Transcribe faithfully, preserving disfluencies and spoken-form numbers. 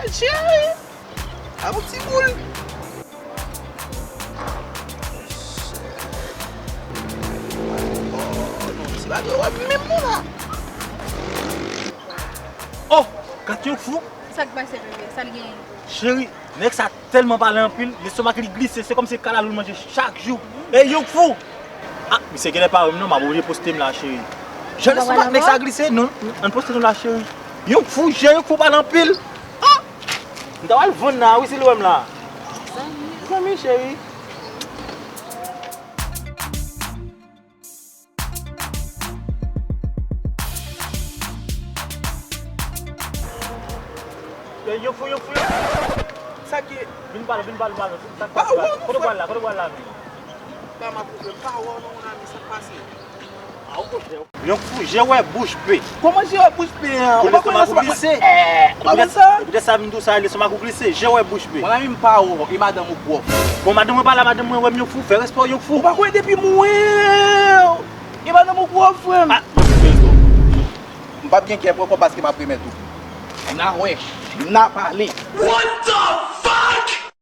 Cheri, a yon ti boul. Oh, non, ti bagay wè menm non la. Oh, gad yon fou. Sa k pase, bebe? Sa l genyen? Cheri, nèg sa tèlman pale anpil, lestomak li glise, se kòmsi kalalou l manje chak jou. E yon fou. Ah, misye genlè pa wè m non, m ap oblije poste m la, cheri. Jan lestomak nèg sa glise, non, ann poste nou la, cheri. Yon fou, jan yon fou pale anpil. Ah! M ta pral vann la, wi, si l wè m la. Zanmi, cheri. Yo, yo fou, yo fou, yo fou. Sa ki? Vin pale, vin pale, pale. Sa k pase? Kote w pral la, kote w pral la menm? Ba m ap koupe pawòl non, mon ami, sa k pase? Yon fou, je wè bouch pe. Kòman je wè bouch pe an? Ou pa konn sa? Glise. Ou pa konn sa? Poutèt sa vin tou sa, lestomak ou glise, je wè bouch pe. Mon ami, m pa wè w, e madanm ou k wè w. Bon, madanm mwen pa la, madanm mwen wè m yon fou, fè respè yon fou. Ou pa konnen depi m wè w, e madanm ou k wè w, frè m. Ah, m p ap gen kè pran kòb paske m ap remèt ou. N a wè, n a pale. What the